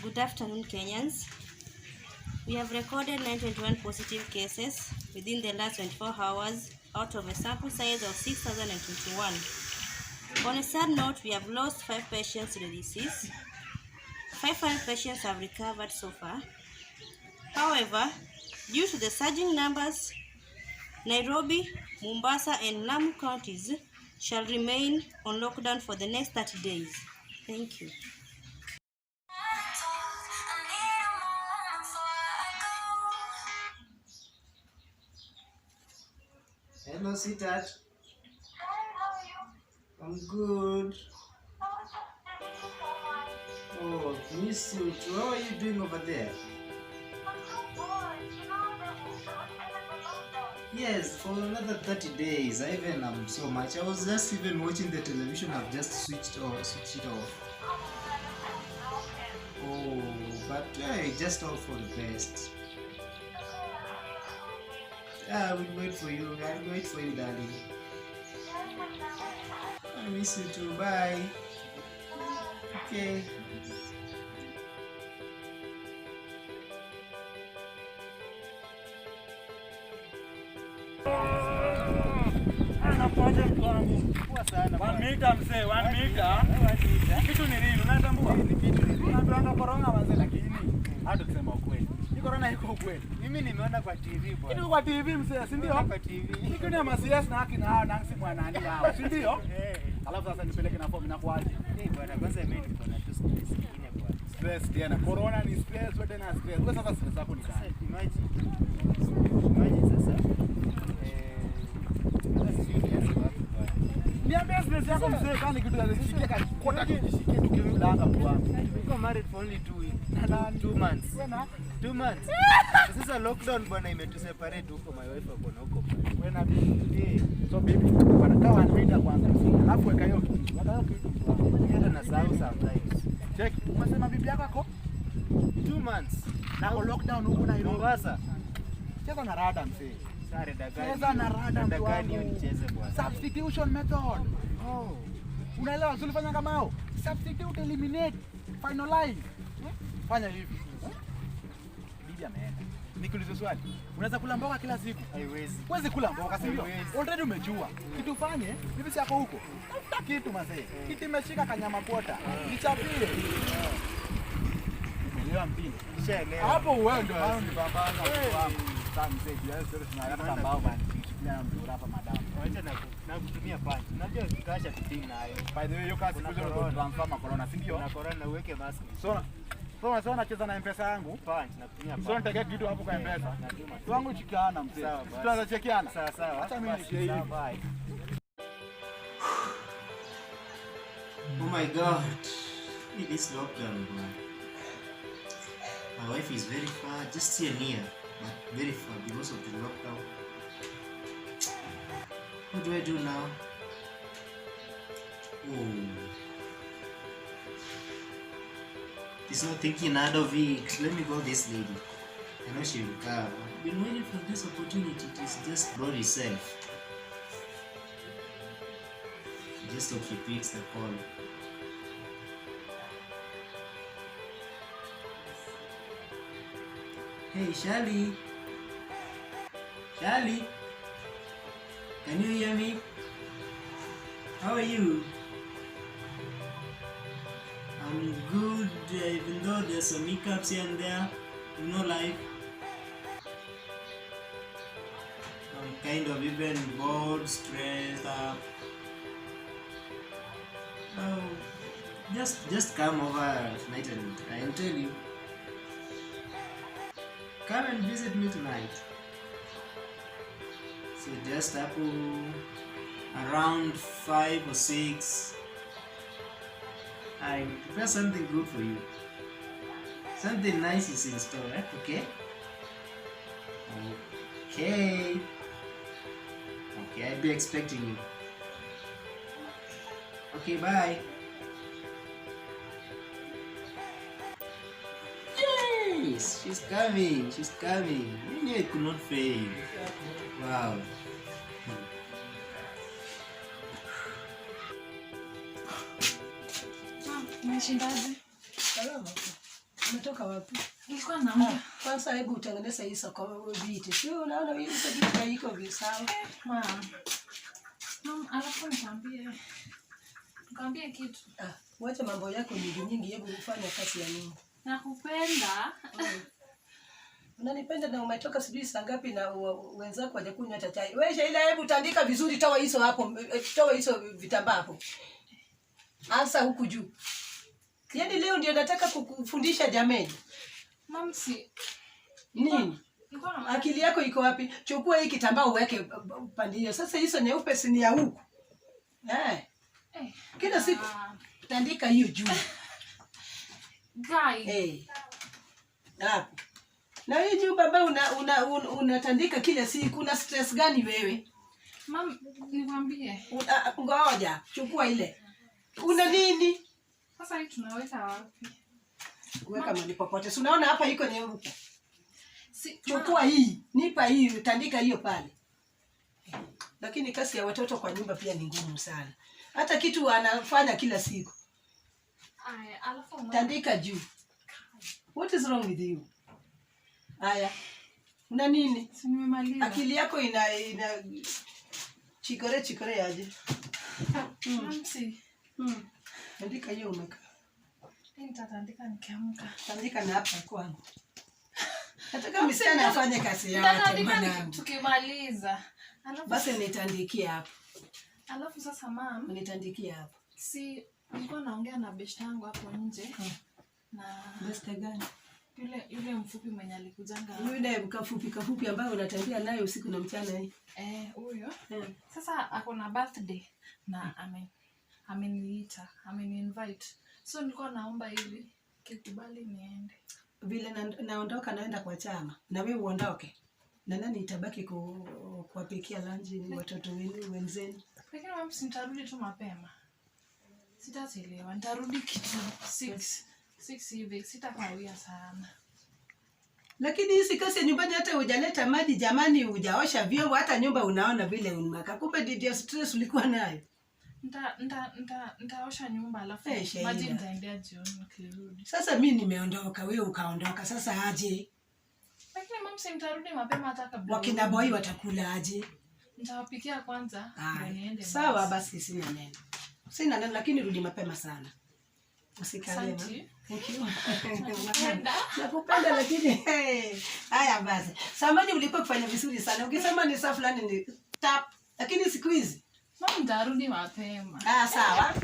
Good afternoon, Kenyans. We have recorded 921 positive cases within the last 24 hours out of a sample size of 6,021. On a sad note, we have lost 5 patients to the disease. 500 patients have recovered so far. However, due to the surging numbers, Nairobi, Mombasa, and Lamu counties shall remain on lockdown for the next 30 days. Thank you. Hello, sweetheart. Hi, how are you? I'm good. Oh, thank you so much. Oh, miss you too. How are you doing over there? I'm so bored. You know, the the lockdown. Yes, for another 30 days. I even am so much. I was just even watching the television. I've just switched it off. Oh my God, I'm so broken. Oh, but hey, just all for the best. Okay, I'll see you soon, baby. Yeah, I will wait for you. I'll wait for you, darling. Yes, my love. I miss you too. Bye. Bye. Okay. One meter mzee, one meter. Kitu ni nini? Unatambua? Unaambiwanga corona manze, lakini hata kusema ukweli. Hii corona iko ukweli. Mimi nimeona kwa TV bwana. Kitu kwa TV mzee, si ndio? Nimeona kwa TV. Kitu ni ama CS na haki na hao na si mwanani hao, si ndio? Eh. Alafu sasa nipeleke na form inakuaje? Eh, bwana kwanza mimi niko na tu stress nyingine bwana. Stress tena. Corona ni stress, wewe tena stress. Wewe sasa stress zako ni Sasa gani? imagine sasa sasa sijui nianze wapi bwana. Niambie stress yako mzee, kama ni kitu ya kushikia kota kijishikie tukilanga bwana. Niko married for only 2 weeks. Na nani? 2 months. Wewe na 2 months. Sasa lockdown bwana imetuseparate huko, my wife ako na huko bwana. Wewe na bibi. Eh, So bibi, wanakaa one meter kwanza mzee. Alafu weka hiyo kitu. Weka hiyo kitu mtu wangu. mimi hata nasahau sometimes. Check, umesema bibi yako ako 2 months. na ako lockdown huko Nairobi. Mombasa. Cheza na rada mzee. Sare dagani. Cheza na rada mtu Dagani hiyo wangu. nicheze bwana. Substitution method. Oh. Unaelewa? Si ulifanya kama hao? Substitute, eliminate, finalize. Eh? Fanya hivi. Eh? Bibi ameenda. Nikuulize swali. Unaweza kula mboga kila siku? Haiwezi. Huwezi kula mboga, si ndio? Haiwezi. Already umejua. Kitu ufanye, bibi si yako huko. Tafuta kitu mazee. Kitu imeshika kanyama kwota. Nichapie. Umeelewa mtindo? Nishaelewa. Hapo wewe ndio hayo ni bambana wangu. Sasa mzee, bila story tunaleta mbao bana. Shikilia mpira hapa madam. Wacha na kutumia punch. Unajua kasha tudini nayo. By the way, hiyo kazi Kuna kuja corona. transfer ma corona, si ndio? Na corona uweke mask. So nacheza na M-Pesa yangu. Punch na kutumia punch. So nitekea kitu hapo kwa M-Pesa. Natuma. So wangu chikiana mzee. Sawa, basi. Tunaanza chekiana. Sawa sawa. Acha mimi Basi, nishie sawa, hivi. bye. Oh my God. It is lockdown, man. My wife is very far, just here near, but very far because of the lockdown. What do I do now? Oh. There's no thinking out of it. Let me call this lady. I know she will come. I've been waiting for this opportunity. It is just brought itself. Just hope she picks the call. Hey, Shali. Shali. Can you hear me? How are you? I'm good, even though there's some hiccups here and there. You know life. I'm kind of even bored, stressed up. Oh, just come over tonight and I'll tell you. Come and visit me tonight. So just up around 5 or 6. I prepare something good for you. Something nice is in store, eh? Okay? Okay. Okay, I'll be expecting you. Okay, bye. Yes, she's coming. She's coming. I knew it could not fail. Wow. Umeshindaje? Salama. Umetoka wapi? Nilikuwa naomba. Kwanza hebu utengeneze hii soko viti. Sio unaona hii soko iko visawa. Mom. Mom, alafu nikwambie. Nikwambie kitu. Ah, wacha mambo yako nyingi nyingi, hebu ufanye kazi ya nyumba. Nakupenda. Unanipenda na umetoka sijui saa ngapi na wenzako hawajakunywa hata chai. Wewe Sheila, hebu tandika vizuri, toa hizo hapo, toa hizo vitambaa hapo. Ansa huku juu. Yaani leo ndio nataka kukufundisha jameni. Mom, si Nini? Akili yako iko wapi? Chukua hii kitambaa uweke pande hiyo. Sasa hizo nyeupe si ni ya huku. Eh. Kila siku tandika hiyo juu. Guy. Eh. Hapo. Na hii nyumba ambayo unatandika kila siku, una stress gani wewe? Mom, nikwambie. Ngoja, chukua ile. Una nini? Sasa hii tunaweka wapi? Weka mahali popote. Si unaona hapa iko nyeupe. Si, chukua hii, nipa hii, tandika hiyo pale. Lakini kazi ya watoto kwa nyumba pia ni ngumu sana. Hata kitu wanafanya kila siku. Aya, alafu tandika juu. What is wrong with you? Aya. Una nini? Si nimemaliza. Akili yako ina chikore chikore aje. Mamsi. Tandika hiyo umeka. Nitatandika nikiamka. Tandika na hapa kwangu. Nataka msichana afanye kazi yake. Nitatandika tukimaliza. Alafu basi nitandikia hapo. Alafu sasa mom, nitandikia hapo. Si nilikuwa naongea na best yangu hapo nje. Na best gani? Yule mfupi mwenye alikujanga. Yule mkafupi ambaye unatembea naye usiku na mchana hii. Huyo. Sasa ako na birthday na ameniita, ameniinvite. So nilikuwa naomba hivi kikubali niende. Vile naondoka naenda kwa chama na wewe uondoke. Na nani itabaki kuwapikia lunch watoto wenu wenzenu? Lakini mama, nitarudi tu mapema. Sitachelewa, nitarudi kitu 6 hivi, sitakawia sana. Lakini hizi kazi ya nyumbani hata hujaleta maji jamani, hujaosha vyombo, hata nyumba unaona vile unamaka. Kumbe ndio stress ulikuwa nayo. Nitaosha nyumba alafu maji nitaendea jioni nikirudi. Sasa mimi nimeondoka, wewe ukaondoka, sasa aje? Lakini mama, si nitarudi mapema hata kabla. Wakina boy watakula aje? Nitawapikia kwanza ndio niende. Sawa basi, sina neno. Sina neno, lakini rudi mapema sana. Usikalie. Thank you. Nakupenda lakini haya basi. Samani ulikuwa kufanya vizuri sana. Ukisema ni saa fulani ni tap, lakini siku hizi mama nitarudi mapema. Ah, sawa.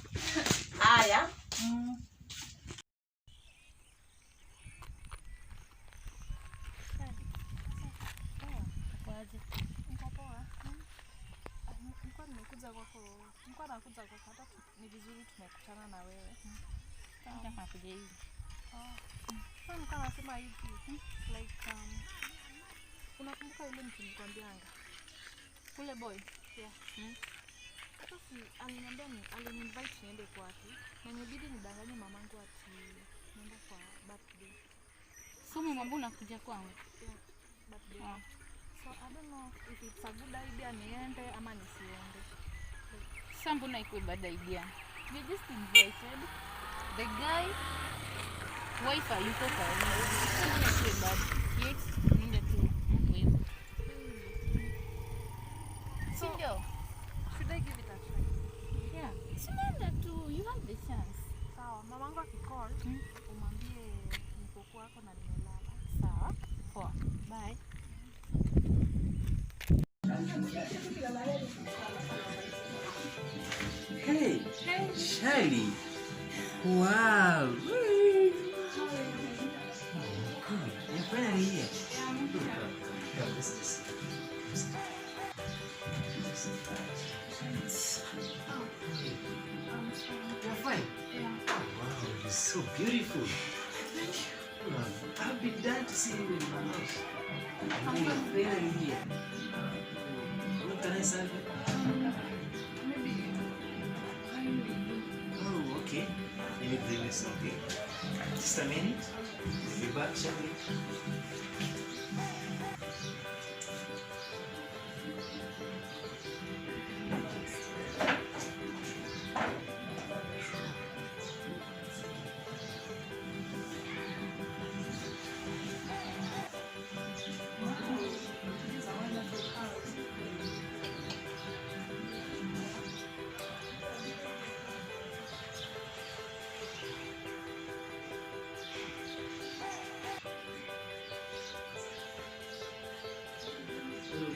Haya. Niko poa. Nilikuwa nimekuja kwako. Nilikuwa nakuja kwako, hata ni vizuri tumekutana na wewe. Nakuja hivi. Sasa nilikuwa nasema hivi, like unakumbuka yule mtu nilikwambianga? Ule boy. Yeah. Sasa aliniambia aliniinvite niende kwake na inabidi nidanganye mamangu ati naenda kwa birthday. So umemwambia unakuja kwangu? Yeah, birthday. So I don't know if it's a good idea niende ama nisiende. Sasa mbona iko bad idea? You just invited the guy, wife yuko kwa wewe. Sasa mbona iko bad? Yet nenda tu wewe. So, should I give it a try? Yeah. Nenda tu, you have the chance. Sawa, mamangu akicall, umwambie niko kwako na nimelala. Sawa. Poa. Bye. Hey, Shelly. Wow. Good. You're finally here. Come, let's just sit. You're fine. Yeah. Wow, you're so beautiful. Thank you. Wow. I've been dying to see you in my house. And you're finally here. What can I serve you? Maybe. Oh, okay. Let me bring you something. Just a minute. We'll be back shortly.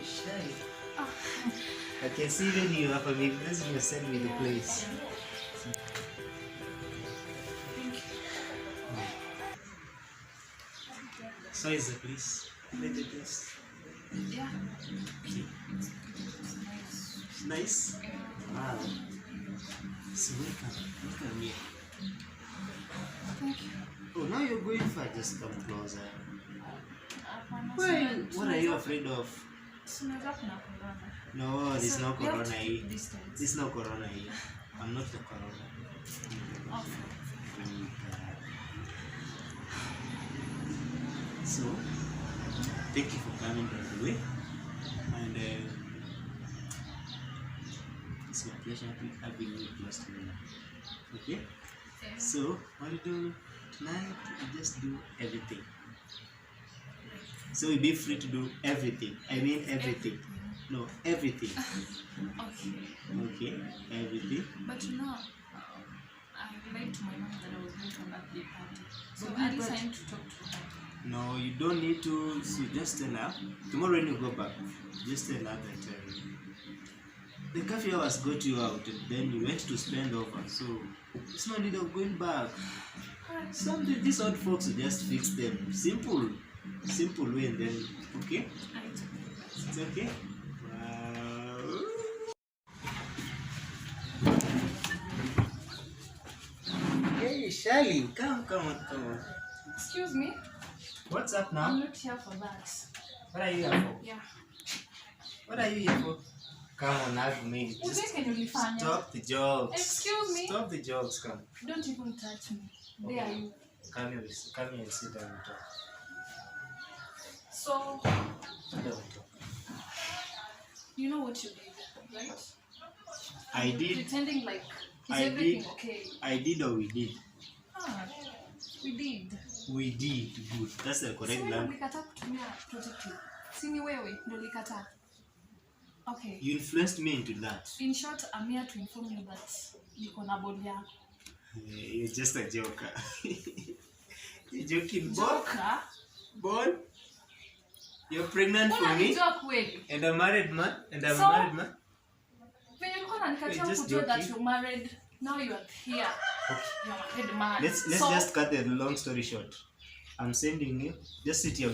Shy. I can see even you are familiar. You send me the place. Thank you. So is the place. Let it just. Yeah. Okay. It's nice. It's nice. Wow. So welcome. Welcome here. Thank you. Oh, now you're going far. Just come closer. Hapana, Why? What are you afraid of? Tunaweza kuna corona. No, there's So, no we have corona to here. keep distance. There's no corona here. I'm not the corona. Okay. So, thank you for coming, by the way. And it's my pleasure having you close to me now. Okay? Yeah. So, what you do tonight, you just do everything. So, you be free to do everything. I mean, everything. No, everything. Okay. Okay, everything. But you know, I lied to my mom that I was going to a birthday party. So at least I need to talk to her. No, you don't need to. So just tell her. Tomorrow when you go back, just tell her that the curfew hours got you out and then you went to spend over. So it's no need of going back. Some these old folks will just fix them. Simple, simple way, and then okay, It's okay. it's okay. Wow. Hey, Shelly, come on, come on. Excuse me. What's up now? I'm not here for that. What are you here for? Yeah. What are you here for? Come on, have me. Just stop the jokes. Excuse me. Stop the jokes. Come. Don't even touch me. There Okay. you. Come here. Come here and sit down and talk. So, Sit down and talk. you know what you did, right? I You're did. Pretending like is I everything did. okay? I did or we did. Ah, we did. We did. Good. That's the correct Si wewe language. ulikataa kutumia protective. Si ni wewe ndio ulikataa. Okay. You influenced me into that. In short, I'm here to inform you that niko na boli yako. You're just a joker. You're joking. Ball. Joker? Ball. You're pregnant for me. Unanijua kweli? And a married man. And I'm So? a married man. Venye ulikuwa unanikatia We're just kujua that joking. you're married, now you are here. Okay. You're a married man. Let's So, just cut the long story short. I'm sending you. Just sit here.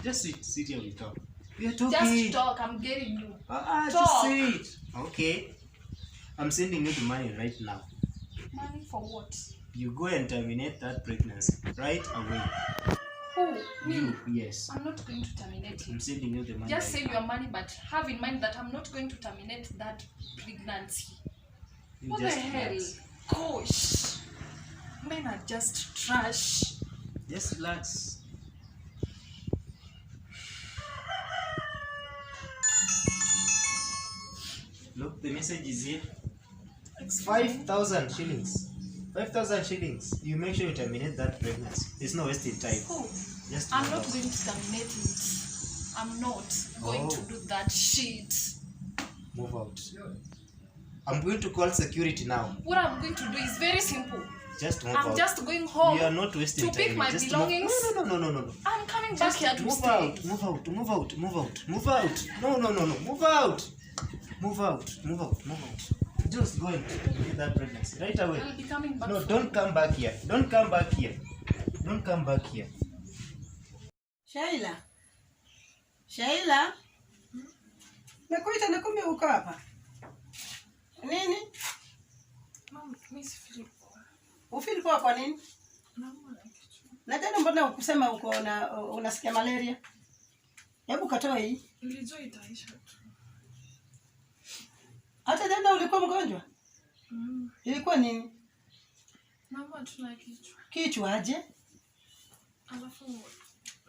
Just sit here. We talk. We are talking. Just talk. I'm getting you. Just Talk. say it. Okay. I'm sending you the money right now. Money for what? You go and terminate that pregnancy right away. Who? Me? You, yes. I'm not going to terminate I'm it. sending you the money. Just right save your money, but have in mind that I'm not going to terminate that pregnancy. You What the just hell? relax. Gosh. Men are just trash. Just relax. Look, the message is here. 5,000 shillings. 5,000 shillings. You make sure you terminate that pregnancy. There's no wasting time. Who? Just I'm move not out. going to terminate it. I'm not going to do that shit. Move out. I'm going to call security now. What I'm going to do is very simple. Just move I'm out. just going home. We are not wasting to time. pick my Just belongings. Move. No. I'm coming back here to Move stay. out. Move out. Move out. Move out. Move out. No. Move out. Move out. Move out. Move out. Just go and terminate that pregnancy right away. I'll be coming back. No, don't come back here. Don't come back here. Don't come back here. Shaila. Shaila. Nakuita na kumbe uko hapa. Nini? Mom, mimi sifeel poa. Ufeel poa kwa nini? Naumwa na kichwa. Na jana mbona ukusema uko na unasikia malaria? Hebu katoe hii. Nilijua itaisha tu. Hata jana ulikuwa mgonjwa? Ilikuwa nini? Naumwa tu na kichwa. Kichwa aje? Alafu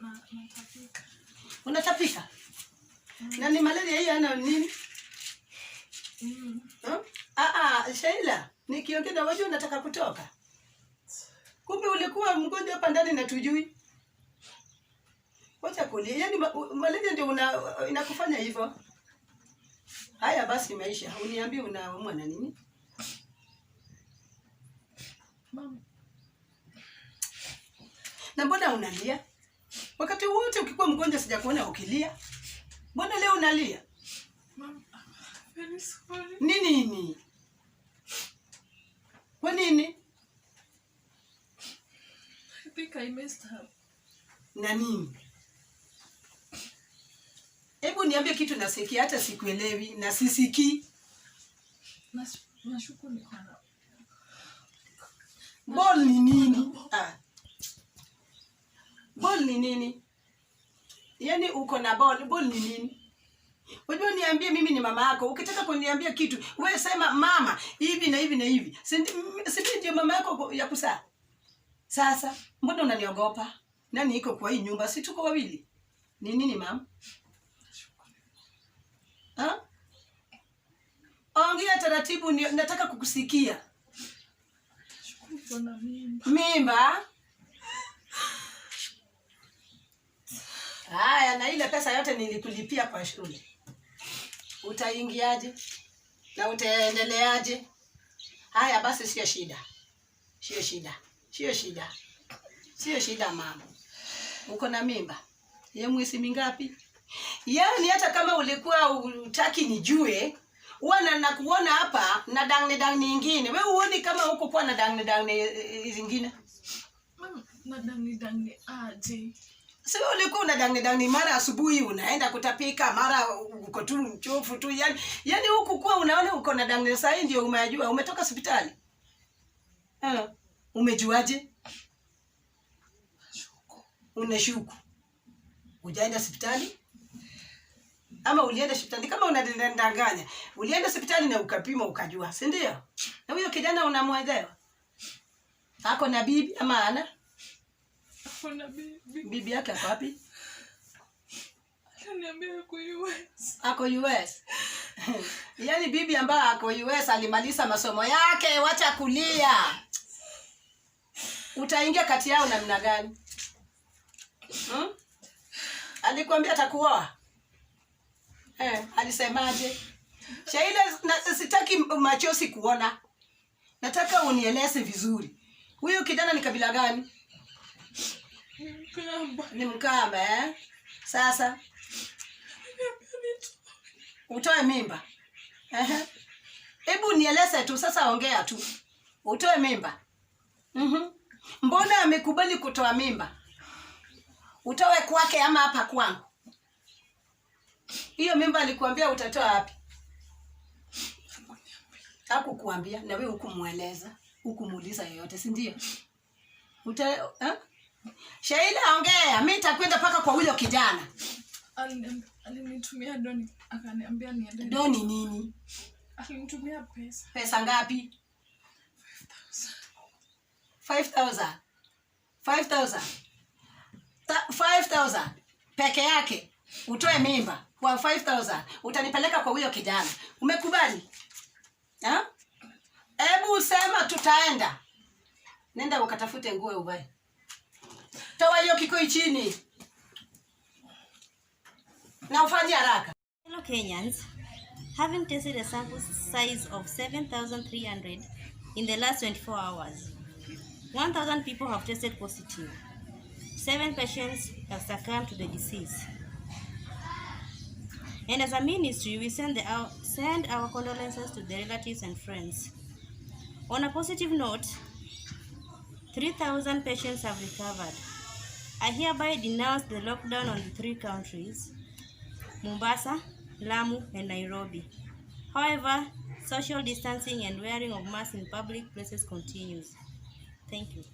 na natapika. Unatapika? Na ni malaria hiyo ana nini? Shaila, nikiongea na wewe unataka kutoka. Kumbe ulikuwa mgonjwa hapa ndani na tujui. Wacha kulia. Yaani malaria ndio inakufanya hivyo. Haya basi maisha. Uniambie unaumwa na nini? Mom. Na mbona unalia? Wakati wote ukikuwa mgonjwa sijakuona ukilia. Mbona leo unalia? Mom, I'm very sorry. Ni nini? Kwa nini? I think I messed up. Na nini? Hebu niambie kitu nasikia, hata sikuelewi na sisikii. Nashuku niko na Ball ni nini? Ah. Ball ni nini? Yaani uko na ball, ball ni nini? Unajua niambie, mimi ni mama yako. Ukitaka kuniambia kitu, wewe sema mama, hivi na hivi na hivi. Si mimi ndio mama yako ya kuzaa? Sasa, mbona unaniogopa? Nani iko kwa hii nyumba? Si tuko wawili? Ni nini mama? Ha? Ongea taratibu, nataka kukusikia. Nashuku niko na mimba. Mimba? Haya, na ile pesa yote nilikulipia kwa shule, utaingiaje na utaendeleaje? Haya basi, sio shida, sio shida, sio shida, sio shida mama. Uko na mimba ya mwezi mingapi? Yaani hata kama ulikuwa utaki nijue, huwa na nakuona hapa na dangni dangni ingine. Wewe huoni kama huko kwa na dangni dangni zingine? Mom, na dangni dangni aje? Si wewe ulikuwa una dangni dangni, mara asubuhi unaenda kutapika, mara uko tu mchofu tu. Yani huku kuwa unaona uko na dangni, sasa ndio umejua umetoka hospitali. Umejuaje? Nashuku. Unashuku. Hujaenda hospitali? Ama ulienda hospitali? Kama unadanganya, ulienda hospitali na ukapima ukajua, si ndio? Na huyo kijana unamwelewa? Ako na bibi ama ana? Ako na bibi. Bibi yake ako wapi? Aliniambia yuko US. Ako US. Yaani bibi ambaye ako US alimaliza masomo yake, wacha kulia. Utaingia kati yao namna gani? Hmm? Alikwambia atakuoa? Alisemaje? Shaila, sitaki machozi kuona. Nataka unieleze vizuri. Huyu kijana ni kabila gani? Ni Mkamba. Ni Mkamba eh? Sasa utoe mimba. Hebu nieleze tu sasa, ongea tu. Utoe mimba. Mbona amekubali kutoa mimba? Utoe kwake ama hapa kwangu? Hiyo mimba alikuambia utatoa wapi? Hakukuambia, na wewe hukumueleza, hukumuuliza yoyote, si ndio? Shaila, ongea, mimi nitakwenda paka kwa huyo kijana. Alinitumia doni, akaniambia niende. Doni nini? Alinitumia pesa. Pesa ngapi? 5,000. 5,000. 5,000 peke yake. Utoe mimba kwa 5,000. Utanipeleka kwa huyo kijana. Umekubali? Ha? Hebu sema tutaenda. Nenda ukatafute nguo uvae. Toa hiyo kikoi chini. Na ufanye haraka. Fellow Kenyans, having tested a sample size of 7,300 in the last 24 hours, 1,000 people have tested positive. 7 patients have succumbed to the disease. And as a ministry, we send our condolences to the relatives and friends. On a positive note, 3,000 patients have recovered. I hereby denounce the lockdown on the 3 countries, Mombasa, Lamu, and Nairobi. However, social distancing and wearing of masks in public places continues. Thank you.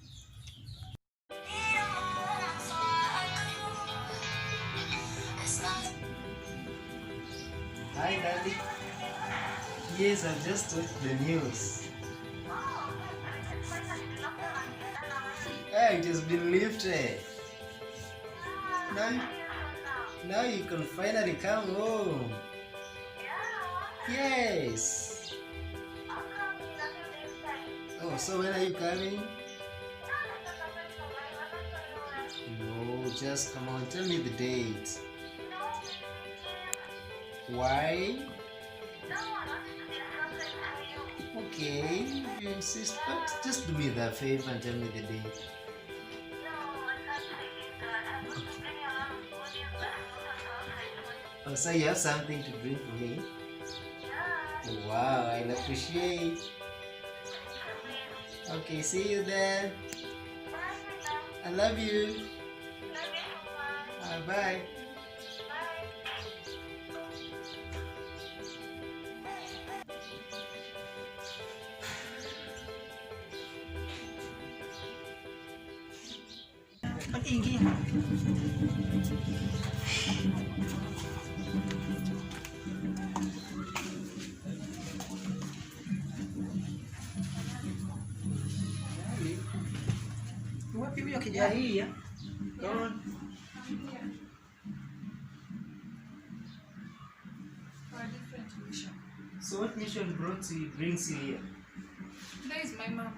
Hi, Daddy. Yes, I've just watched the news. Yeah, it has been lifted. Now you can finally come home. Yes. Oh, so when are you coming? No, just come on, tell me the date. Why? Okay, if you insist, but just do me that favor and tell me the date. Oh, so you have something to drink for me? Yeah. Wow, I appreciate. Okay, see you then. Bye, my love. I love you. Love you so much. Bye. Bye. Ingia. Wapi huyo kijana? Here. Come on. For a different mission. So what mission brings you here? There is my mom.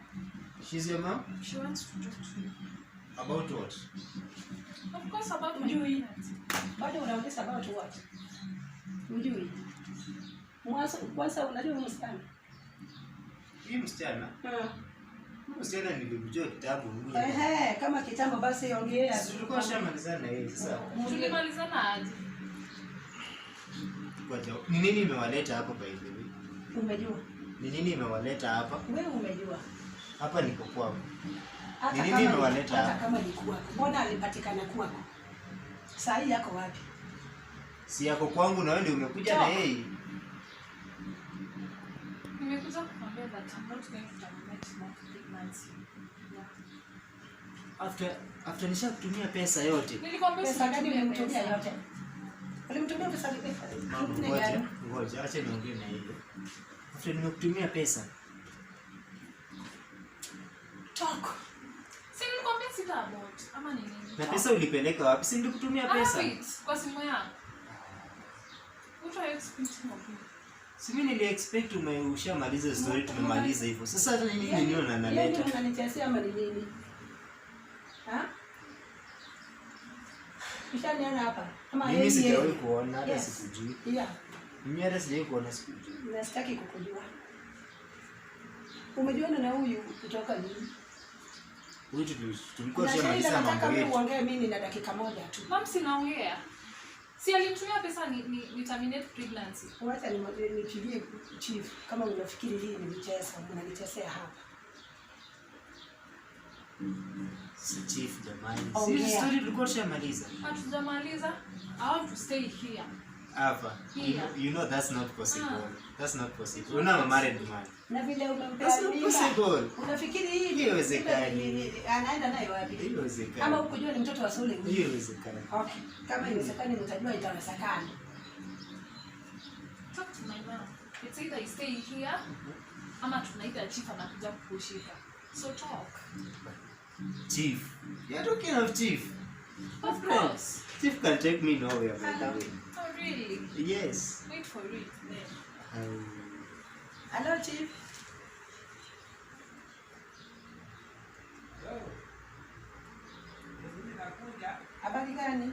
She's your mom? She wants to talk to you. About what? Of course about my Ujui. pregnancy. Bado unauliza about what? Ujui. Mwanzo kwanza unajua huyu msichana? Hii msichana? Huyu msichana nilimjua kitambo. Ehe, kama kitambo basi ongea. Sisi tulikuwa tushamalizana na yeye sasa. Tulimalizana aje? Ngoja, ni nini imewaleta hapa by the way? Umejua. Ni nini imewaleta hapa? Wewe umejua. Hapa niko kwangu. Hata Ni nini kama imewaleta hata hapa? kama ni kwako. Mbona alipatikana kwako? Saa hii yako wapi? Si yako kwangu na wewe ndio umekuja na yeye. Nimekuja kukwambia that I'm not going to terminate that pregnancy. Yeah. After nishakutumia pesa yote. Nilikwambia Pesa gani usinitumie ulimtumia pesa. yote? Ulimtumia pesa gani? Mama, ngoja, ngoja, acha niongee na yeye. After nimekutumia pesa. Talk. Si nilikwambia sita abort ama ni nini? Na pesa ulipeleka wapi? Si nilikutumia I pesa. have it kwa simu yangu. What are you expecting of me? Si mimi nili expect ushamaliza story, tumemaliza hivyo. Sasa hata nini nini unanaleta? Yaani unanichezea ama ni nini? Ha? Ushaniona hapa? Ama Mimi yeye- sijawahi kuona hata Yes. sikujui. Yeah. Mimi hata sijawahi kuona sikujui. Na sitaki kukujua. Umejuana na huyu kutoka lini? Huyu tulikuwa Na Sheila, tushamaliza nataka mambo mimi yetu. uongee, mimi nina dakika moja tu. Mom, sinaongea. Si alinitumia pesa ni terminate pregnancy. Wacha nipigie chief kama unafikiri hii ni mchezo, unanichezea hapa. Si chief jamani. Si Ongea. story tulikuwa tushamaliza. Hatujamaliza. I want to stay here. Hapa. Here. You know that's not possible. Ah. That's not possible. You're not a married man. Na vile umempea That's not mimba. possible. Unafikiri hii Haiwezekani. anaenda naye wapi? Haiwezekani. Ama hukujua ni mtoto wa Sule huyu? Haiwezekani. Okay. Kama iwezekani mtajua itawezekana. Talk to my mom. It's either you stay here ama tunaita chief anakuja kukushika. So talk. Chief. You're talking of chief. Of course. Chief can take me nowhere by the way. Oh really? Yes. Wait for it then. Hello chief. Habari gani?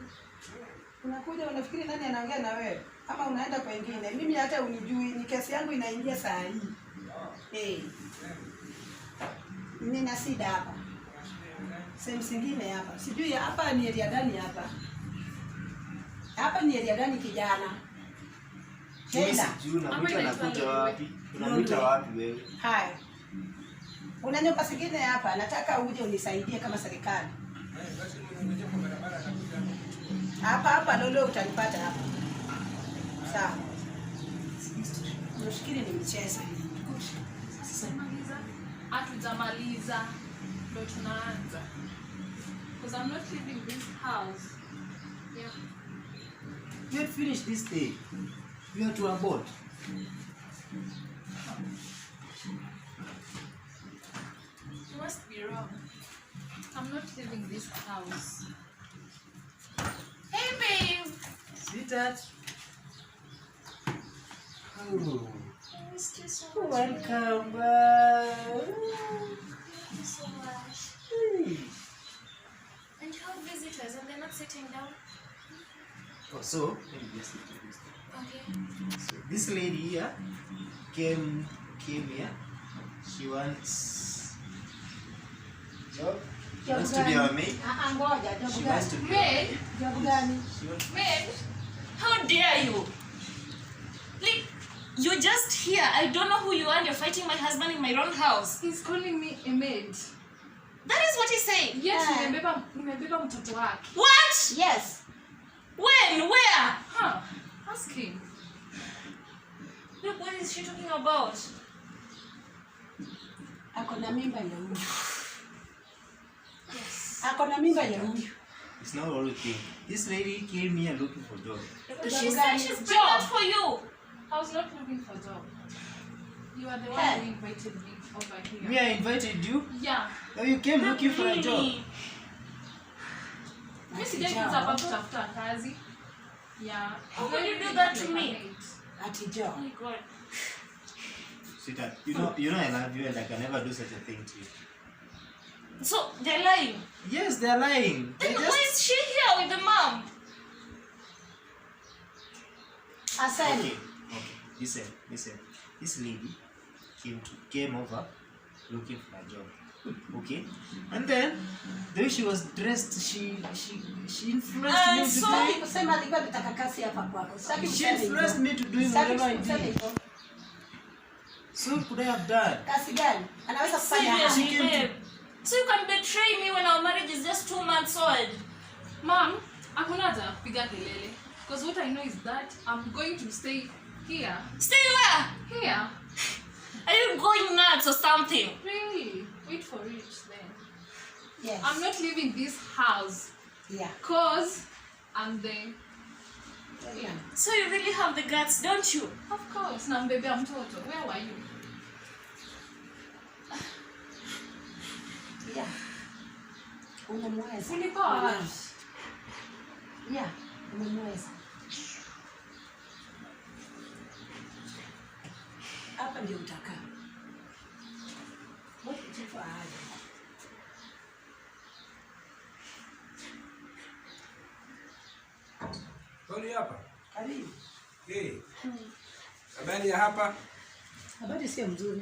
Unakuja unafikiri nani anaongea na wewe? Ama unaenda kwengine? Mimi hata unijui, ni kesi yangu inaingia saa hii. Eh. Nina shida hapa. Sehemu zingine hapa. Sijui hapa ni area gani hapa. Hapa ni area gani kijana? Mimi Sheila. sijui unamwita Ama inaitwa anakuja Lolwe. wapi? Unamwita Lolwe. wapi wewe? Haya. Una nyumba zingine hapa, nataka uje unisaidie kama serikali. Hapa hapa Lolwe utanipata hapa. Sawa. Unafikiri ni mchezo? Hatujamaliza. Hatujamaliza. Ndo tunaanza. Because I'm not leaving this house. Yeah. We had finished this thing. We are to abort. You must be wrong. I'm not leaving this house. Hey babe! Sweetheart. Oh. I missed you so much. Welcome back. Thank you so much. Hey. And you have visitors and they're not sitting down? Oh, so let me just introduce them. Okay. So this lady here came here. She wants job. She wants to be our maid. Ah, ah, ngoja, job She wants gani? to be our Maid? maid. Job gani? She wants Maid? How dare you? Like, you're just here. I don't know who you are and you're fighting my husband in my own house. He's calling me a maid. That is what he's saying. Yes, nimebeba mtoto wake. What? Yes. When? Where? Huh. Ask him. Look, what is she talking about? Ako na mimba ya huyu. Yes. Ako na mimba ya huyu. It's not all you think. This lady came here looking for job. She said she's pregnant for you. I was not looking for job. You are the one who invited me over here. Me, I invited you. Yeah. Oh, you came looking for a job. Mimi sijaikuja hapa kutafuta kazi. Yeah. How could you do that to me? Ati job. Oh my God. Sweetheart, you know I love you and I can never do such a thing to you. So they're lying. Yes, they're lying. Then why is she here with the mom? Asante. Okay. Listen. This lady came over looking for a job. Okay? And then the way she was dressed, she influenced me to Sitaki kusema alikuwa anataka kazi hapa kwako. Sitaki She kusema hivyo. influenced me to doing Sitaki whatever I kusema did. hivyo. So could I have done? Kazi gani? Anaweza kufanya hapa. Seriously, babe. So you can betray me when our marriage is just 2 months old. Mom, hakuna haja ya kupiga kelele. Because what I know is that I'm going to stay here. Stay where? Here. Are you going nuts or something? Really? Wait for it then. Yes. I'm not leaving this house. Yeah. Cause I'm the... Yeah. So you really have the guts, don't you? Of course. Na mbebea mtoto. Where were you? Yeah. Umemweza. Ulikuwa wapi? Yeah, umemweza. Hapa ndio utakaa. Mbona chifu aje? Holi hapa. Karibu. Eh. Habari ya hapa? Habari sio mzuri.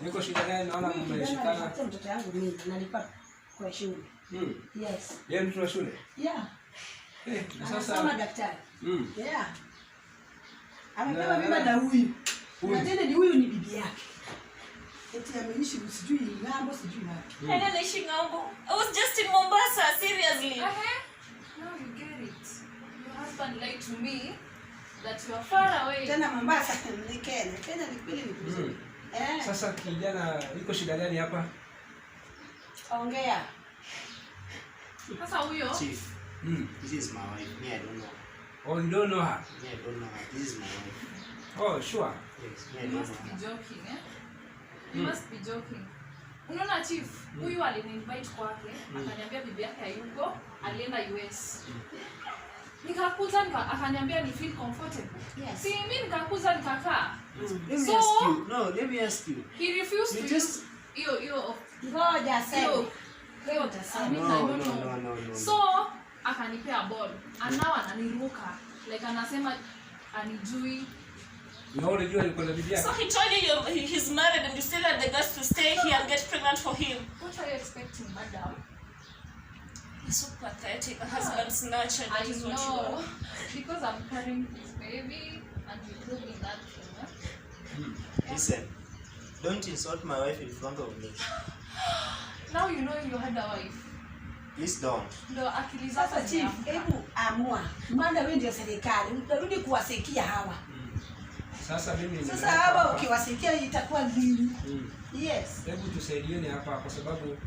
Niko shida gani? Naona mmeshikana. Mtoto yangu mimi nalipa kwa shule. Yes. Yeye mtoto wa shule? Yeah. Eh, na sasa anasoma daktari. Yeah. Amepewa mimba na huyu. Na tena ni huyu ni bibi yake. Eti ameishi sijui ng'ambo sijui wapi. Mm. Anaishi ng'ambo. I was just in Mombasa, seriously. Now you get it. Your husband lied to me that you are far away. Tena Mombasa ni Kenya. Kenya ni kweli ni kuzuri. Eh. Sasa kijana iko shida gani hapa? Ongea. Sasa huyo? Chief. This is my wife. Me, I don't know. Oh, you don't know her? Me, I don't know her. This is my wife. Oh, sure. Yes, me, I You don't must know be her. joking, eh? You must be joking. Unaona chief, huyu aliniinvite kwake, akaniambia bibi yake hayuko, alienda US. Nikakuza akaniambia ni feel comfortable. Yes. Si mimi nikakuza nikakaa. Let me ask you. No, let me ask you. He refused You to just use hiyo Ngoja sasa. Hiyo No. So akanipea ball. And now ananiruka. Like anasema anijui. Na unajua yuko na bibi yake. So he told you he's married and you still had the guts to stay here and get pregnant for him. What are you expecting, madam? You're so pathetic. A husband snatcher. That I is what you know. are. Because I'm carrying his baby and we proving that thing. Listen, don't insult my wife in front of me. Now you know you had a wife. Please don't. Ndo akili zako Sasa chief, hebu amua. Maana wewe ndio serikali. Utarudi kuwasikia hawa. Sasa mimi sasa hawa ukiwasikia itakuwa lini? Yes. Hebu tusaidiane hapa kwa sababu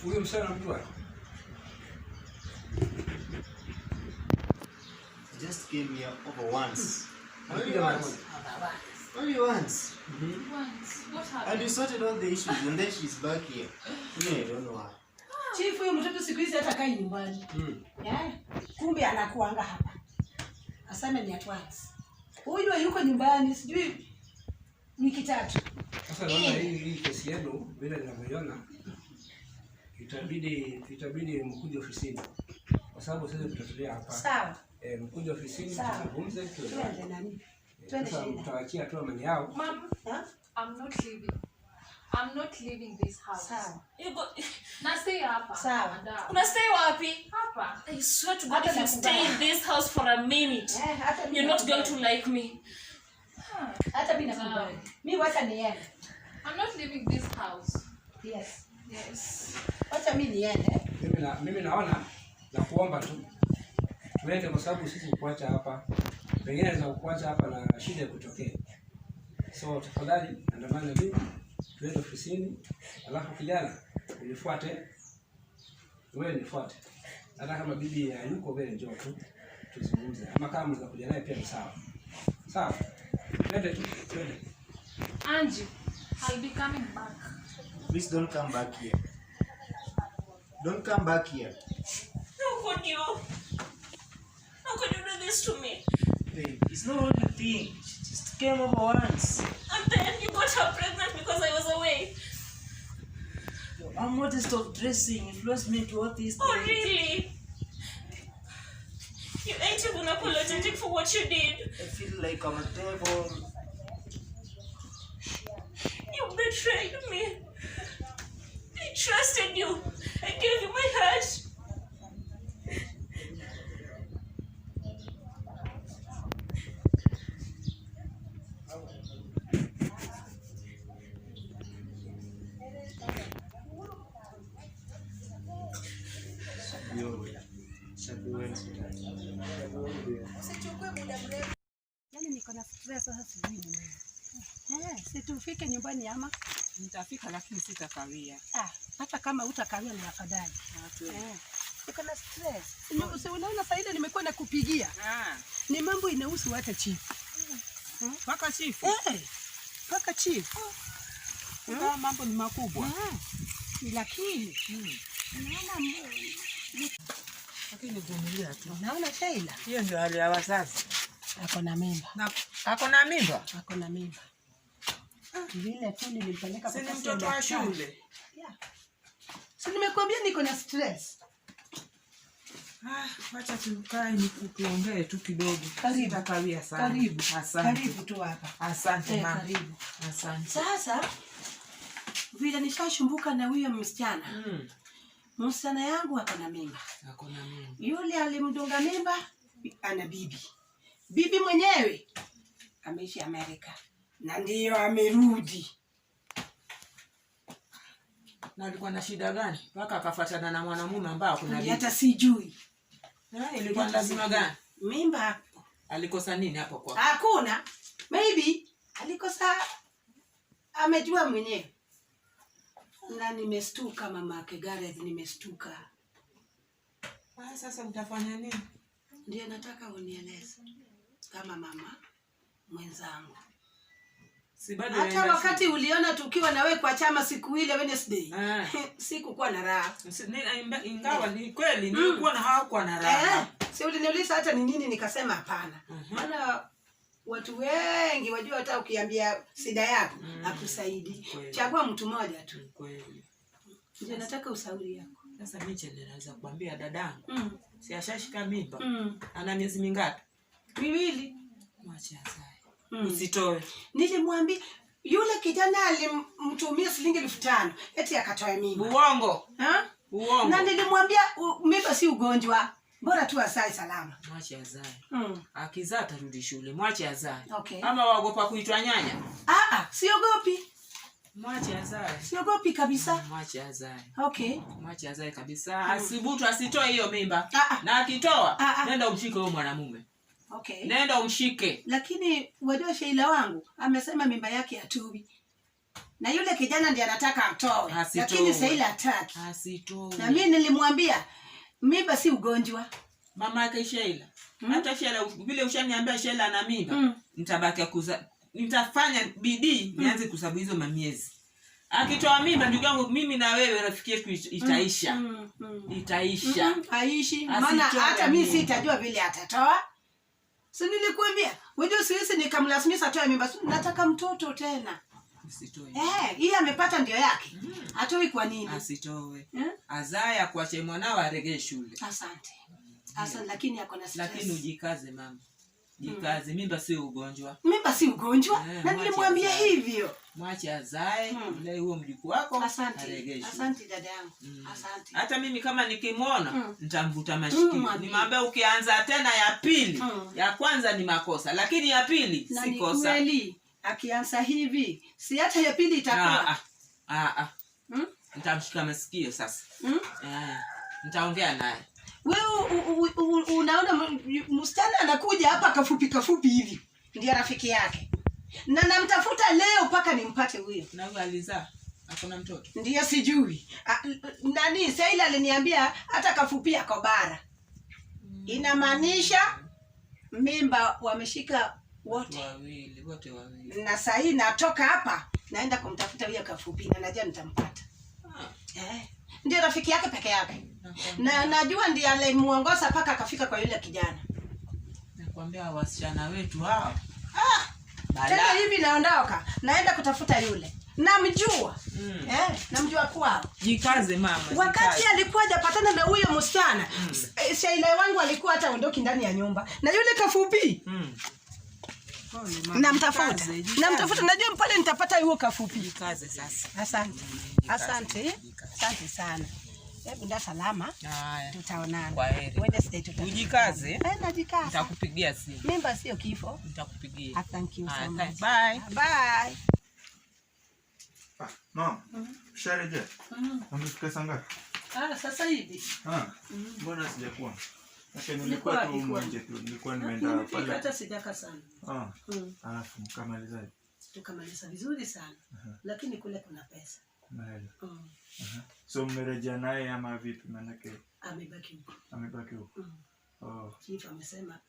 huyu msichana unamjua? Just came here over once. Only once. Only once. Once. What happened? And you sorted all the issues and then she's back here. Me, I don't know why. Chief, huyu mtoto siku hizi hata kai nyumbani. Yeah. Kumbe anakuanga hapa. Aseme ni at once. Huyu yuko nyumbani sijui wiki tatu. Sasa naona hii kesi yenu vile ninavyoiona itabidi mkuje ofisini. Kwa sababu sasa tutatulia hapa. Sawa. Mkuje ofisini tuzungumze tuende nani? Twende shida. Mtawaachia tu amani yao. Mom, I'm not leaving. I'm not leaving this house. Sawa. You go Na stay hapa. Sawa. Madam. Una stay wapi? Hapa. I swear to God, if you stay in this house for a minute, Eh, hata mimi you're not going to like me. Hata mimi nakubali. Mimi wacha niende. I'm not leaving this house. Yes. Yes. Wacha mimi niende. Mimi naona na kuomba tu tuende, kwa sababu sisi kukuacha hapa, pengine naweza kukuacha hapa na shida ikutokee. So tafadhali andamana na mimi tuende ofisini, alafu kijana unifuate, wewe nifuate. Hata kama bibi hayuko, wewe njoo tu tuzungumze, ama kama mnaweza kuja naye pia ni sawa. Sawa, twende tu, twende. Angie, I'll be coming back. Please don't come back here. Don't come back here. How could you? How could you do this to me? Babe, it's not what you think. She just came over once. And then you got her pregnant because I was away. Your modest of dressing influenced me to all these Oh, things. really? You ain't even apologetic for what you did. I feel like I'm a devil. You betrayed me. I trusted you. I gave you my heart. Usichukue muda mrefu. Yaani niko na stress sasa sijui ni nini. Eh, si tufike nyumbani ama? Nitafika lakini sitakawia. Ah, hata kama utakawia ni afadhali. Eh, niko na stress. Si unaona saa ile nimekuwa nakupigia. Ah, Ni mambo inahusu hata chief. mpaka chifu. Eh, mpaka chief. Kama mambo ni makubwa. Ah, lakini unaona Lakini vumilia tu. unaona Sheila Hiyo ndio hali ya wazazi. ako na mimba. Na ako na mimba? Ako na mimba. Vile tu nilimpeleka Si ni kwa kasi ya mtoto wa daktari. shule. Yeah. Si nimekuambia niko na stress. Ah, wacha tukae tuongee tu kidogo. Karibu. Sitakawia sana. Karibu. Asante. Karibu tu hapa. Asante Eh, mama. karibu. Asante. Sasa vile nishashumbuka na huyo msichana. Msichana yangu ako na mimba. Ako na mimba. Yule alimdunga mimba ana bibi. Bibi mwenyewe ameishi Amerika na ndiyo amerudi. Na alikuwa na shida gani? Mpaka akafuatana na mwanamume ambao kuna bibi. Hata sijui. Eh, ilikuwa lazima gani? Mimba Alikosa nini hapo kwa? hakuna. Maybe alikosa, amejua mwenyewe. Na nimestuka mamake Gareth, nimestuka. Ah, sasa utafanya nini? Ndio nataka unieleze kama mama mwenzangu. Si bado Hata yaenda wakati uliona tukiwa na wewe kwa chama siku ile Wednesday, Ah. sikukuwa na raha. Ingawa ni kweli nilikuwa na hawakuwa na raha. Eh, si uliniuliza hata ni nini, nikasema hapana. Maana watu wengi wajua, hata ukiambia shida yako hakusaidii. Kweli. Chagua mtu mmoja tu. Kweli. Ndio nataka ushauri yako. Sasa mimi chenye naweza kuambia dadangu, si ashashika mimba. Ana miezi mingapi? 2. Mwache azae. Usitoe. Nilimwambia yule kijana alimtumia shilingi 5,000 eti akatoe mimba. Uongo. Ha? Uongo. Na nilimwambia mimba si ugonjwa, bora tu azae salama. Mwache azae. Akizaa atarudi shule. Mwache azae. Okay. Ama waogopa kuitwa nyanya? Ah, siogopi. Mwache azae. Siogopi kabisa. Mwache azae. Okay. Mwache azae kabisa. Asibutu, asitoe hiyo mimba. Na akitoa, nenda umshike huyo mwanamume. Okay. Nenda umshike. Lakini wajua Sheila wangu amesema mimba yake hatui. Na yule kijana ndiye anataka atoe. Asitoe. Lakini Sheila hataki. Asitoe. Na mimi nilimwambia mimba si ugonjwa. Mama yake Sheila. Hata Sheila vile ushaniambia Sheila ana mimba, nitabaki kuza, nitafanya bidii nianze kusabu hizo mamiezi. Akitoa mimba ndugu yangu, mimi na wewe rafiki yetu itaisha. Itaisha. Aishi. Maana hata mimi sitajua vile atatoa. Si nilikuambia, unajua siwezi nikamlazimisha atoe mimba. Nataka mtoto tena. Usitoe. Eh, hii amepata ndio yake. Atoi kwa nini? Asitoe. Azae akuache mwanao aregee shule. Asante. Asante, lakini ako na stress. Lakini ujikaze mama. Jikaze, mimba sio ugonjwa. Mimba si ugonjwa, Eh, na mwache nilimwambia azae. hivyo. Mwache azae, mlee huo mjukuu wako. Asante. Aregeshwe. Asante dada yangu. Asante. Hata mimi kama nikimwona nitamvuta Mm, mashikio. mwambie. Nimwambia ukianza tena ya pili, ya kwanza ni makosa, lakini ya pili Na si ni kosa. kweli akianza hivi, si hata ya pili itakuwa. Ah, ah, ah. Mm? Nitamshika masikio sasa. Mm? Eh, nitaongea naye. Wewe unaona msichana anakuja hapa kafupi kafupi hivi, ndiye rafiki yake, na namtafuta leo mpaka nimpate huyo. Na huyo alizaa, hakuna mtoto. Ndiyo sijui. Nani Saila aliniambia hata kafupi ako bara, inamaanisha mimba wameshika wote. Wawili, wote wawili. Na sahii natoka hapa naenda kumtafuta huyo kafupi, na najua nitampata. Eh, ndio rafiki yake peke yake, na najua ndiye alimuongoza mpaka akafika kwa yule kijana. Nakwambia wasichana wetu hao. Tena Balaa. hivi naondoka, naenda kutafuta yule namjua. Eh, namjua kwao. Jikaze mama. Wakati jikaze. alikuwa hajapatana na huyo msichana, Shaila wangu alikuwa hata ondoki ndani ya nyumba na yule kafupi. Namtafuta, Jikaze, jikaze. namtafuta, najua pale nitapata huo kafupi. Jikaze sasa. Asante, asante, asante sana. Hebu nda salama, Haya. tutaonana Kwaheri. Wednesday tuta. Ujikaze. Eh, najikaza. Nitakupigia simu. Mimba sio kifo. Nitakupigia. Ah, thank you so Haya, much. bye. Bye. Mama, usharejea? Umefika saa ngapi? Ah, sasa hivi. Ah, mbona sijakuwa? Okay, Ulikuwa nilikuwa tu wapi humu kwani? nje tu, nilikuwa nimeenda Nimefika pale. hata sijaka sana. Ah, Mm. alafu mkamalizaje? Tukamaliza vizuri sana. Lakini kule kuna pesa. Kuna hela. Mm. Aha. So mmerejea naye ama vipi? Maanake Amebaki huko. amebaki huko. Mm. Oh. Chief amesema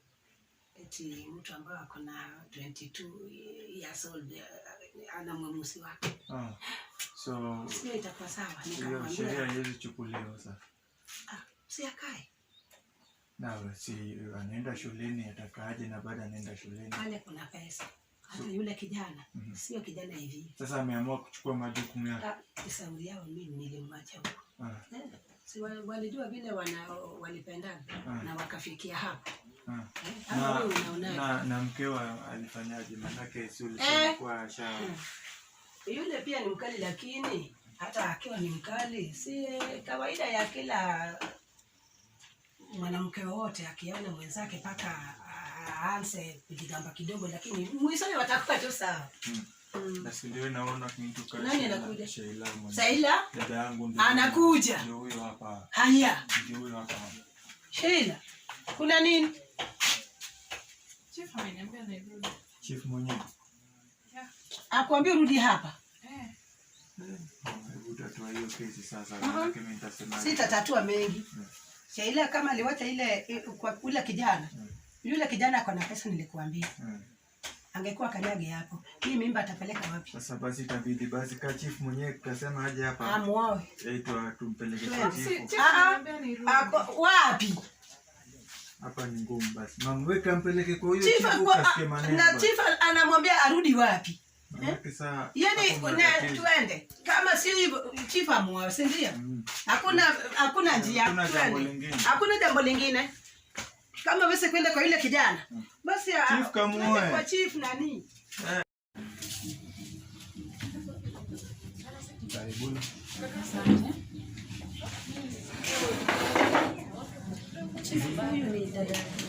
eti mtu ambaye ako na 22 years old ana mwamuzi wake. Ah. So Sio itakuwa sawa, hiyo nikamwambia. sheria haiwezi chukuliwa sasa. Ah, si akae. Na si anaenda shuleni atakaaje na baada anaenda shuleni. Pale kuna pesa. Hata yule kijana sio kijana hivi. Sasa ameamua kuchukua majukumu yake. Ah, sauri yao mimi nilimwacha huko. Ah. Eh, si walijua vile walipendana na wakafikia hapo. Ah. Eh, ama Na, wewe unaonaje? na mkewa alifanyaje? Maanake si ulisema Eh. kuwa asha Yule pia ni mkali, lakini hata akiwa ni mkali, si kawaida ya kila mwanamke wowote akiona mwenzake mpaka aanze kujigamba kidogo, lakini mwishowe watakuwa tu sawa. Na si ndio naona mtu kama Nani Sheila- anakuja? Sheila mwenyewe. Sheila? Dada yangu ndio. Anakuja. Ndio huyo hapa. Haya, Ndio huyo hapa. Sheila, kuna nini? Chief ameniambia nirudi. Chief mwenyewe. Akwambia urudi hapa. Eh. Hebu tatua hiyo kesi sasa. Mhm. Maanake mimi nitasema. Sitatatua mengi. Sheila kama aliwacha ile kwa ule kijana. Yule kijana ako na pesa nilikuambia. Angekuwa kanyage hapo. Hii mimba atapeleka wapi? Sasa basi itabidi basi ka chief mwenyewe kasema aje hapa. Amuoe. Aitwa tumpeleke kwa Twende. chief. Ah, ah, wapi? Hapa ni ngumu basi. Mama weka mpeleke kwa huyo Chief chief ukasikie maneno. na basi. chief anamwambia arudi wapi? Maanake saa Yaani hapo mna na tatizo. tuende. Kama si hivyo chief amuoe, si ndio? Hakuna njia. Hakuna jambo Twende. lingine. Hakuna jambo lingine. Kama wese kwenda kwa yule kijana. Basi Chief kamuoe. twende kwa chief nani? Eh. Karibuni. Chief huyu ni dada yake.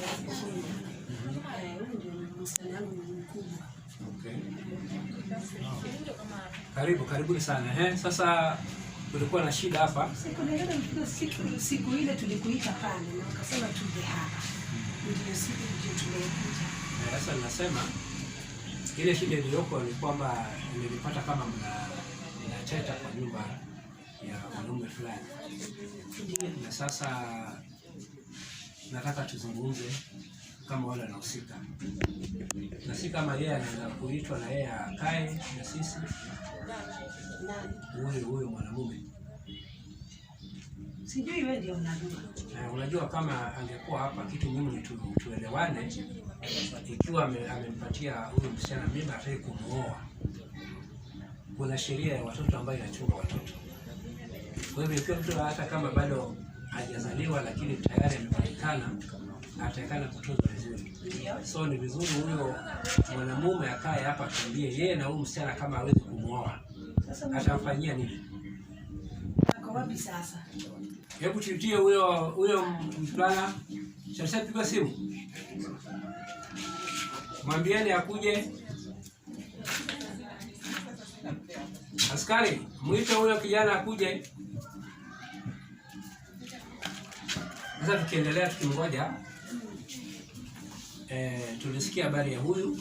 Eh, huyu ndio msichana wangu mkubwa. Okay. Karibu, karibuni sana. Sasa kulikuwa na shida hapa. Siku ile tulikuita pale na ukasema tuje hapa. Ndio siku ndio tumekuja. Sasa ninasema ile shida iliyoko ni kwamba nilipata kama mnacheta kwa nyumba ya mwanaume fulani. Na sasa nataka tuzungumze kama wale wanahusika, na si kama yeye anaweza kuitwa na yeye akae na sisi, huyu mwanamume. Sijui wewe ndio unajua. Unajua kama angekuwa hapa, kitu muhimu ni tuelewane. Ikiwa amempatia huyu msichana mimba, hataki kumuoa, kuna sheria ya watoto ambayo inachunga watoto. Kwa hivyo ikiwa mtu hata kama bado hajazaliwa lakini tayari amepatikana, atakana kutunzwa vizuri. So ni vizuri huyo mwanamume akae hapa atuambie yeye na huyu msichana kama hawezi kumuoa atamfanyia nini? Ako wapi sasa? Hebu tuitie huyo mvulana. Sasa piga simu. Mwambieni akuje. Askari, mwite huyo kijana akuje. Sasa tukiendelea tukimgoja, tulisikia habari ya huyu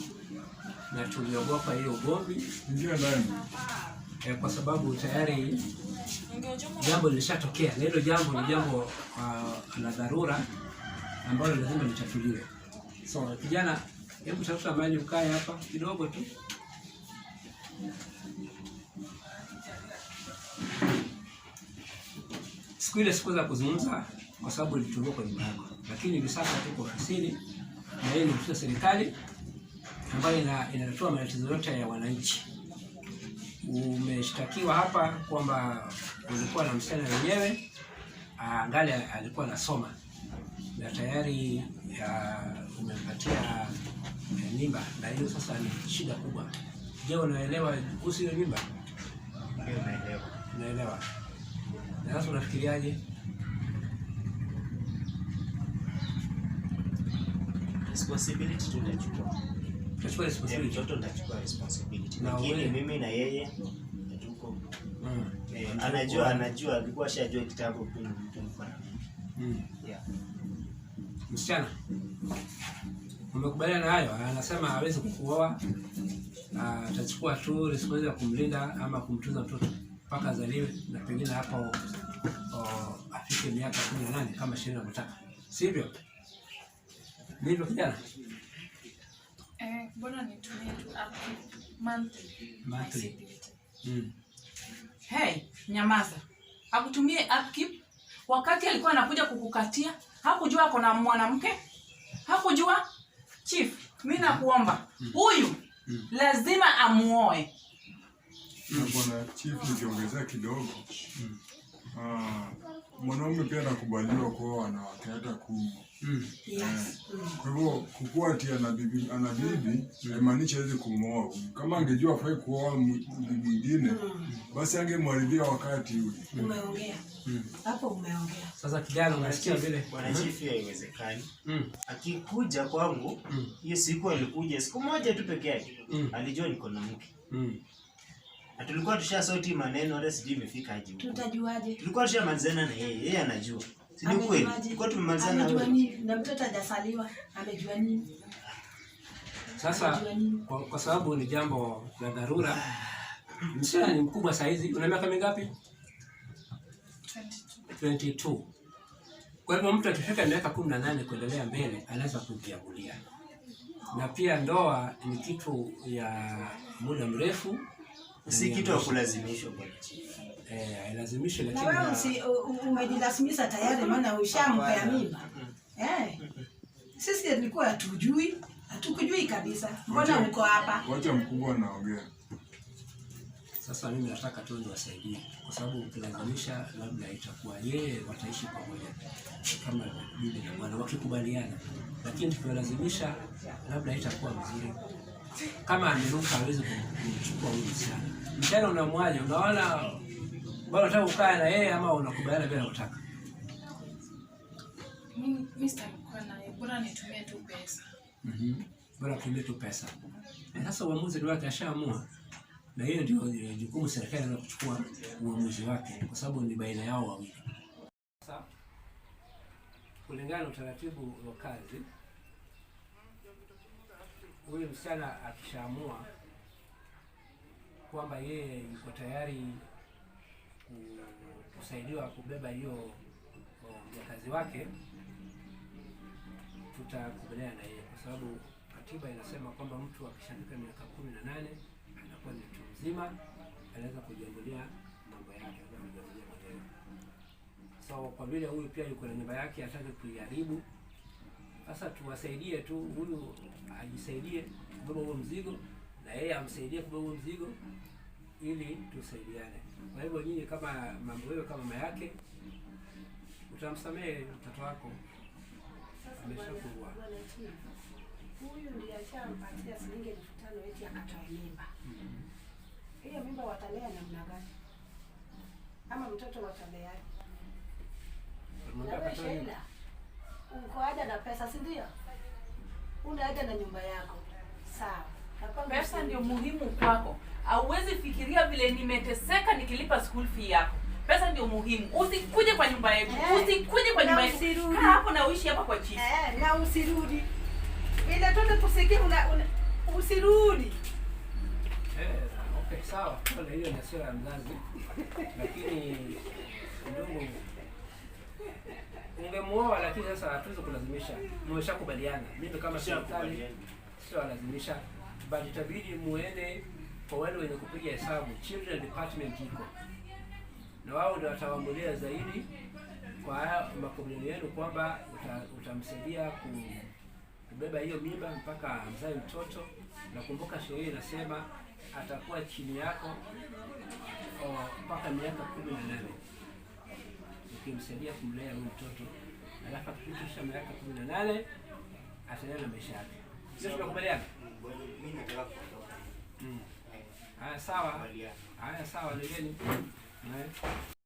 na tuliogopa hiyo ugomvi. Ingia ndani. Kwa sababu tayari jambo lilishatokea, na hilo jambo ni jambo la dharura ambalo lazima litatuliwe. So kijana, hebu tafuta mahali ukae hapa kidogo tu. Siku ile sikuweza kuzungumza kwa sababu nilitumwa kwa nyumba yako, lakini hivi sasa tuko ofisini na hii ni ofisi ya serikali ambayo inatatua matatizo yote ya wananchi. Umeshtakiwa hapa kwamba ulikuwa na msichana wenyewe angali alikuwa anasoma na tayari umempatia mimba, na hiyo sasa ni shida kubwa. Je, unaelewa kuhusu hiyo mimba? Ndio, naelewa. Unaelewa. Na sasa unafikiriaje? Responsibility tutachukua. Tutachukua responsibility. Mtoto nitachukua responsibility. Na Lakini wewe? mimi na yeye hatuko. Anajua alikuwa ashajua kitambo mtu mko na mimi. Yeah. Msichana, umekubaliana na hayo? Anasema hawezi kukuoa, atachukua tu responsibility ya kumlinda ama kumtunza mtoto mpaka azaliwe na pengine hapo afike miaka 18 kama sheria inavyotaka, sivyo? Ndivyo kijana? Mbona nitumie tu monthly? Monthly. Hey, nyamaza. Akutumie upkeep wakati alikuwa anakuja kukukatia, hakujua ako na mwanamke? Hakujua? Chief, mimi nakuomba huyu lazima amuoe. Na bwana chief, nikiongezea kidogo, mwanaume pia anakubaliwa kuoa wanawake hata 10. Yes. Kwa hivyo kukua ati ana bibi haimaanishi hawezi kumuoa huyu. Kama angejua hafai kuoa mwingine, basi angemharibia wakati huyu. Umeongea. Hapo umeongea. Sasa kijana, unasikia vile? Bwana chief, haiwezekani. Akikuja kwangu, hiyo siku alikuja siku moja tu peke yake. Alijua niko na mke. Na tulikuwa tushasoti maneno, hata sijui imefika aje huko. Tutajuaje? Tulikuwa tushamalizana na yeye, yeye anajua. Si ni kweli? Amejuaje? Tulikuwa tumemalizana Amejua wewe. nini? Na mtoto hajasaliwa, amejua nini? Sasa kwa sababu ni jambo la dharura, msichana ni mkubwa saa hizi. Una miaka mingapi? 22. Kwa hivyo mtu akifika miaka 18 kuendelea mbele anaweza kujiamulia. Na pia ndoa ni kitu ya muda mrefu, Si kitu ya kulazimishwa bwana chief. Hailazimishwi, Na lakini wewe umejilazimisha tayari, maana ushampea mimba. Sisi tulikuwa hatujui, hatukujui kabisa. Mbona uko hapa? Wacha mkubwa anaongea. Sasa mimi nataka tu niwasaidie, kwa sababu ukilazimisha labda itakuwa yeye wataishi pamoja kama bibi na bwana wakikubaliana, lakini tukiwalazimisha labda itakuwa mzuri. Kama ameruka hawezi kumchukua huyu msichana. Msichana unamwaje? Unaona bado unataka kukaa na yeye ama unakubaliana bila kutaka? Mimi sitaki kukaa naye, bora nitumie tu pesa. Bora utumie tu pesa. Sasa uamuzi ni wake, ashaamua. Na hiyo ndio jukumu serikali inaweza kuchukua uamuzi wake, kwa sababu ni baina yao wawili. Sasa kulingana na utaratibu wa kazi, huyu msichana akishaamua kwamba yeye yuko tayari kusaidiwa kubeba hiyo mjakazi wake, tutakubaliana na yeye, kwa sababu katiba inasema kwamba mtu akishafika miaka 18 anakuwa ni mtu mzima, anaweza kujiamulia mambo yake, anaweza kujiamulia mwenyewe. So kwa vile huyu pia yuko na nyumba yake, hataki kuiharibu. Sasa tuwasaidie tu, huyu ajisaidie kubeba huo mzigo na yeye amsaidie kubeba huo mzigo, ili tusaidiane. Kwa hivyo nyinyi kama mambo hiyo, kama mama yake, utamsamehe mtoto wako Ameshakuwa. Bwana Chief, huyu ndiye ashampatia shilingi 5,000 eti akatoe mimba. Hiyo mimba watalea namna gani? Ama mtoto watalea? Na Ulimwambia wewe akatoe mimba? Sheila, uko haja na pesa, si ndio? Una haja na nyumba yako, sawa. Na kwangu Pesa si- ndio muhimu kwako. Hauwezi fikiria vile nimeteseka nikilipa school fee yako. Pesa ndio muhimu. Usikuje kwa nyumba yetu. Eh. Usikuje kwa Na nyumba yetu. usirudi. Kaa hapo na uishi hapa kwa chief. Eh, na usirudi. Ile tu tukusikia una usirudi. Eh, okay, sawa. Pole, hiyo ni hasira ya mzazi. Lakini ndugu, ungemuoa, lakini sasa hatuwezi kulazimisha. Mmeshakubaliana. Mimi kama serikali Tushakubaliana. sitawalazimisha, but itabidi muende kwa wale wenye kupiga hesabu. Children department iko na wao ndio watawamulia zaidi kwa haya makubaliano yenu kwamba utamsaidia kubeba hiyo mimba mpaka amzae mtoto. Na kumbuka sheria inasema atakuwa chini yako mpaka miaka 18 ukimsaidia kumlea huyu mtoto, alafu akifikisha miaka 18 ataendelea na maisha yake. Sio, tunakubaliana? Bwana, mimi nataka kuondoka. Haya, sawa. Kubaliana. Haya, sawa, nendeni. Haya.